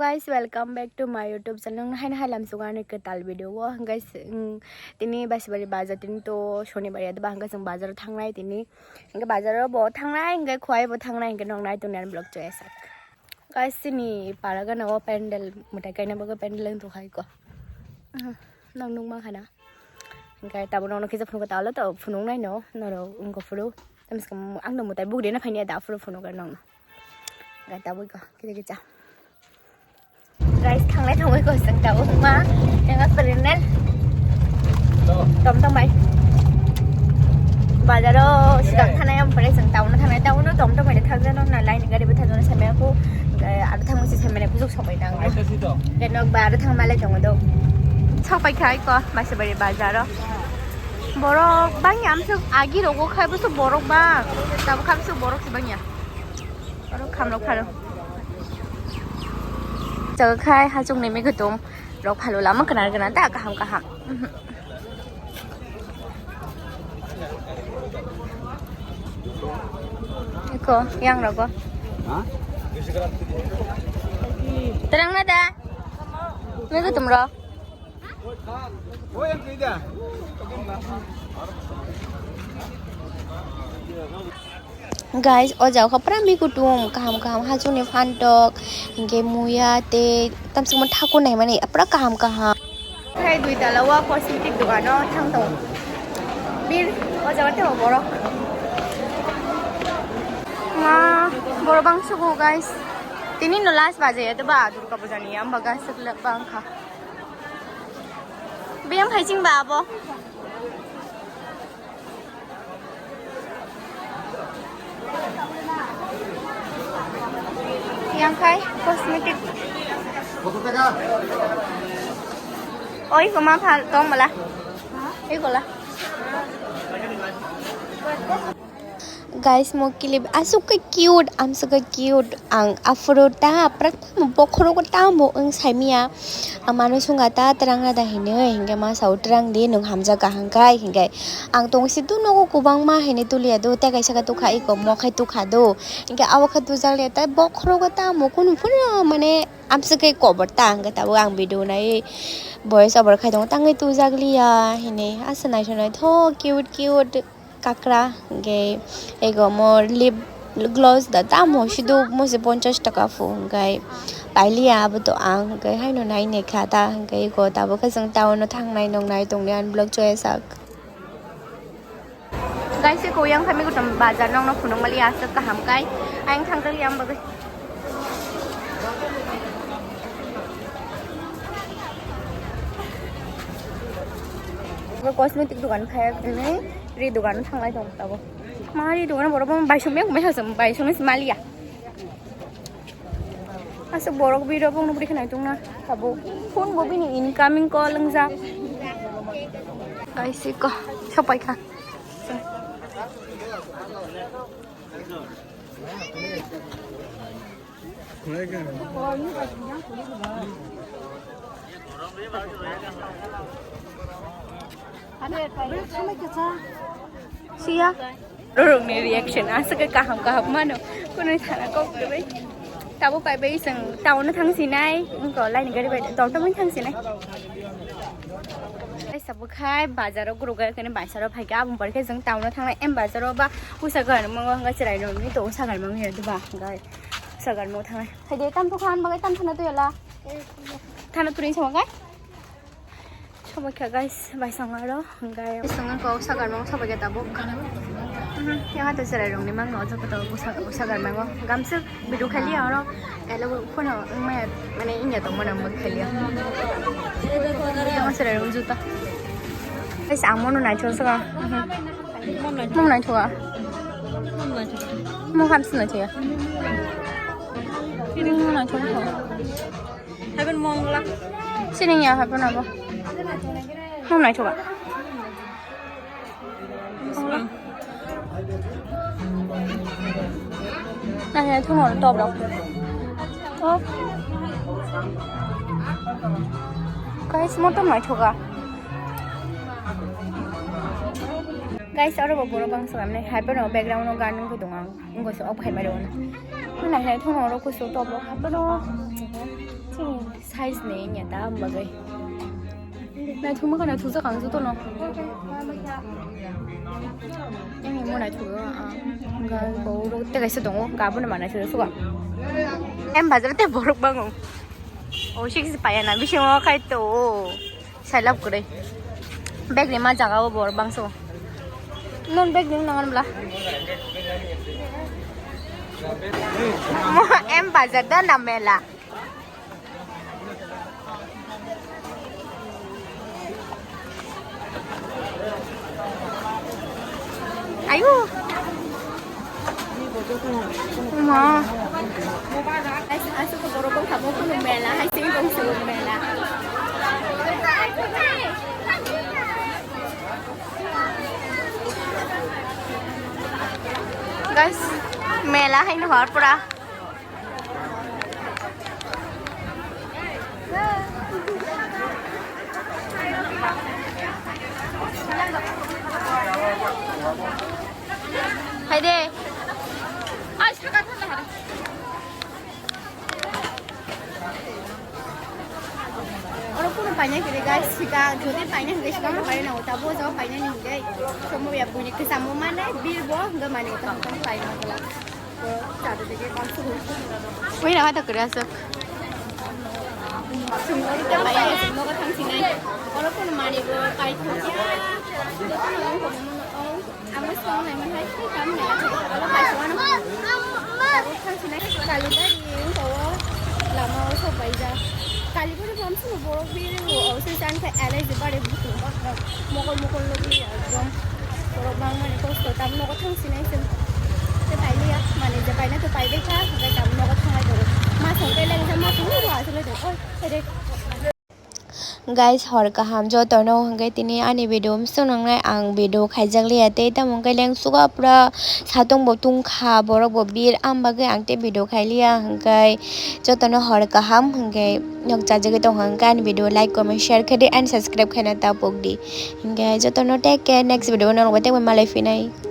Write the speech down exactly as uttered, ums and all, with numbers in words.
Guys, welcome back to my YouTube channel. Nang haino hai lamsugo ani kwtal video o. Guys, mm, tini Baisibari bazar, tini to Shonibar ya, ba hwnkhe chwng bazar o thangnai tini. Hwnkhe bazar o bo thangnai, hwnkhe khowai bo thangnai, hwnkhe nong nai tongni ani vlog choya sak. Guys, chini para gana o pandal mwtai kaina bagwi pandal wng tongkha iko. Mhm, nang nukma khana. Hwnkhe tabuk nokno kisa phunukha, talo to phunuknai no norok wngkha phuru. Tamsukhe ang no mwtai bugri na phaini da phuru phunukha nokno. Hwnkhe tabuk iko kisa kisa. Guys, thanglai thangwi ko chwng tabuk ma yang ak renal. Tom tom bai. Bazaro sidang thanai am pare chwng town thanai, town no tom tom bai thang jano na line gari bo thang jano samya ko. Ar thang si samya ko sok bai nang. Hwnkhe nok ba ar thang malai tongo do. Sok bai khai ko Baisibari bazaro. Borok bangya amsuk agi rogo khai busu borok bang. Tabuk khai busu borok si bangya. Oro khamrok pharo. Chaga khai hachukni migutum rok phalo lama kwnar kwnar ta kaham kaham. Eko yang rogo. Ha? Terang na da. Migutum rok. Guys, o jaga pura mikutum, kaham kaham hachukni phantok, hwnkhe muya tei tamsukma thakur naimani pura kaham kaham. Hai dui tala o cosmetic dogano thang tongo. Bir o jaga tei borok. Ma, borok bangsugo guys. Tini no last baje ya, ba Durga Puja ni, amba guys, bangkha. Biyang phai ching ba abo. Yang khai cosmetic. Oi, koma phal tong mala. Ei gola. Guys, mo clip aswk khe cute, amswk khe cute. Ang aphuru ta pratham bokhorogo tamo wng saimia. Ang mano swnga ta twrang rada hinwi, hinkhe ma sao twrang di, nwng hamjak kaham khai, hinkhe ang tongsi tu nogo kwbangma hinwi tuliya do, tei kaisa khe tukha iko mo khai tukha do, hinkhe abo khe tujak liya, tei bokhorogo tamo kunu phuru mane amswk khe kobor ta, hinkhe tabuk ang video nai voice over khai tongo, tangwi tujak liya hinwi asa naithok naithok cute cute. Kakra, hwnkhe ego omo lip gloss da tamo sido mose ponchash taka pho, hwnkhe pailiya abo to ang, hwnkhe haino nai naikha ta, hwnkhe ego tabukhe chwng town o thangnai nongnai tongni ani vlog choya sak. Guys, eko yang kami kutum bazar nongno phunuk mali aswk kaham kai, ayang thangkali ang bagwi. Cosmetic dogan phai hwnwi ri dogan thanglai tong tabo. Ma ri dogan borok bo bai sumya bai sumya maliya. Aswk borok biro bongno bwrwi khwnai tongna tabo. Phone bo bini incoming call wngjak. Guys, eko sopai kha. Siya. Rorokni reaction aswk kaham kaham mano. Kunui thana kok kwrwi. Tabo kaibai chwng town o thangsinai. Wngkha laini gari bai tom tom thangsinai. Guys, abo khai bazar o guruk gaya kene baisar o phaikha, aboni pore khe chwng town o thangnai, em bazar o ba usa gar mango hwnga chwrai rok ni to usa gar mango ya diba, hwnga usa gar mango thangnai. Haide tam thokha, ang bagai tam thana to yala. Thana turing sama kai. Sama kya guys, baisang aro, hwnga ya. Sanga ko usa gar mango sama kya tabuk. Mhm, yang ada chwrai rok ni mango, joto to usa, usa gar mango. Gamsuk. Video khaliya oro, elo phone o wngmaya, mane wngya tongmani ang bo khaliya. Tamo chwrai rok juta. Guys, ang mono naithok saka. Mono naithok a. Mo hamsi naithok ya. Mono naithok. Haben mongla. Sining ya haben abo. Mono naithok a. Nang ya thung oro top rok. Top. Guys, motom naithoka. Guys, oro bo borok bangsa kamne hai bono background o ganung khe tongo ang. Wngkha se ok hai mari ono. Nang ya thung oro kusu top rok hai bono. Size ni ya ta bagwi. Naithok ma khana thujak ang joto no. Ini mo naithok ah. Ga bo ro te kaisa tongo, ga bo na mana thujak suka. Em bazar te borok bango. O sik si paya na bisingo khai to. Sailap kwrwi. Bag ni ma jaga o bor bangso. Non bag ni nangan bla. Mo em bazar da na mela. Ayo. Ma. Asuk borok bangkha bo kuno mela, hai sing tong sing mela. Guys, mela hai no hor pura. Hai de. Ai, saka thang hai. Oro kuno paina kiri guys, sika jodi paina hingke sika oro paina nang uta bo jaga paina ni hingke somo ya buni kisa mo mane bir bo hingke mani uta hingke paina nang uta. Oi, rawa ta kuri asuk. Sumori ta pai, sumori ta thang sinai. Oro kono mani bo kai thang ya. Joto no ong kono mono ong. Ang bo song nai man hai, kam nai. Oro pai song ano. Oro thang sinai. Kalibari, ong ko. Lama o sok bai ja. Kalibari bam sung borok biri o. O se san ka allergy bare butung bak. Mokol mokol logi ekdom. Borok bangmani kosto tam nogo thang sinai se. Te pailiya, mane je paina to paibai kha, hwnkhe tam nogo thanglai tongo. Ma song khe leng khe ma song ro aswk lai tongo. Oi, ede. Guys, hor kaham jotono, hwnkhe tini ani video msung nangnai ang video khaijak liya tei tamo hwnkhe leng suga pura satung bo tungkha, borok bo bir, am bagwi ang tei video khailiya, hwnkhe jotono hor kaham, hwnkhe nok chajagwi tongkha, hwnkhe ani video like, comment, share khe di and subscribe khaina ta pok di. Hingke jotono take care, next video o nang bo tei malai phinai.